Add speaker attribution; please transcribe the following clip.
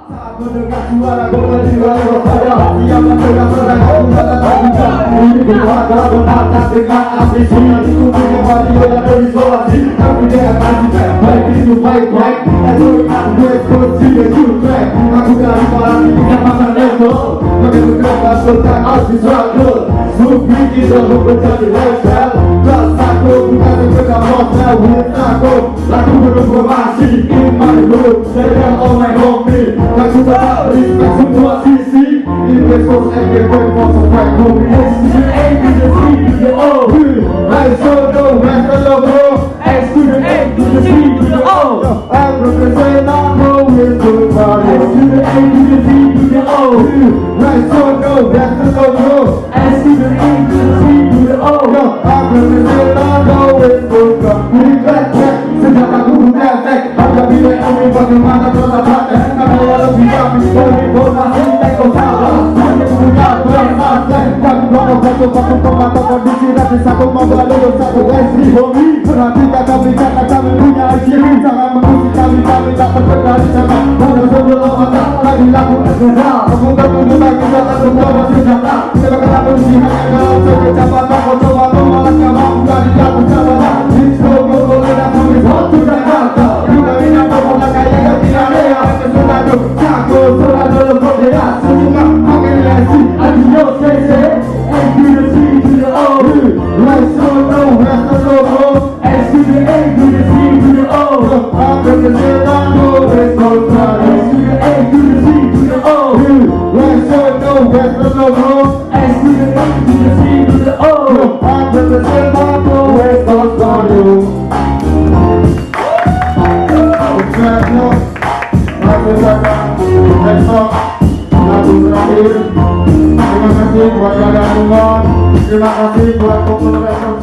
Speaker 1: Mendengar suara gonggongan jiwa pada hati yang mendengar serangan bukan juga. Ini keluarga bermata dengan ambisi itu punya radio dan berisolasi. Tapi dia akan dicek baik itu baik-baik. Itu kan gue kunci dan jutek. Aku dari para tidak makan level. Begitu kerja sultan harus struggle. Sufi kita menjadi level. Rasaku bukan sekedar modal wintaku. Lagu berpromasi iman dulu. Saya all my homie. Lagu tak respect semua sisi. Investor and get ready for some fight homie. S to the A to the C to the O. I so know where's the logo. S to the A to the C to the O. I'm representing on with the body. S to the A to the C to the O. I so know where's the logo. S to the A to the C to the O. I'm representing on with the body. Sejak aku buka efek. Harga bila ini bagaimana terasa praktek. Karena walau bisa dari donasi teko salah. Hanya punya bermata. Kami bawa batu-batu pemantau kondisi. Nanti satu membalur satu SD hobi. Perhatikan kami karena kami punya ciri. Jangan mengusik kami tak terkendali sama. Pada sebelum mata lagi laku negara. Pemuda-pemuda lagi datang membawa senjata. Kita kena kunci hanya dalam sekejapatan. Foto-foto malah kamu dari jatuh jabatan. Disco boleh dan kami satu Jakarta. Kita ini pemuda kaya yang tidak ada. Selalu jago selalu berbeda. Semua pakai lesi. Adios sese. A to the C to the O. Right so no rest the logo. S to the A to the C to the O. I'm the Zerano. It's all time. S to the A to the C to the O. Right so no rest the logo. S to the A to the C to the O. I'm the Zerano. It's all time. Terima kasih buat yang terakhir. Terima kasih buat komentar.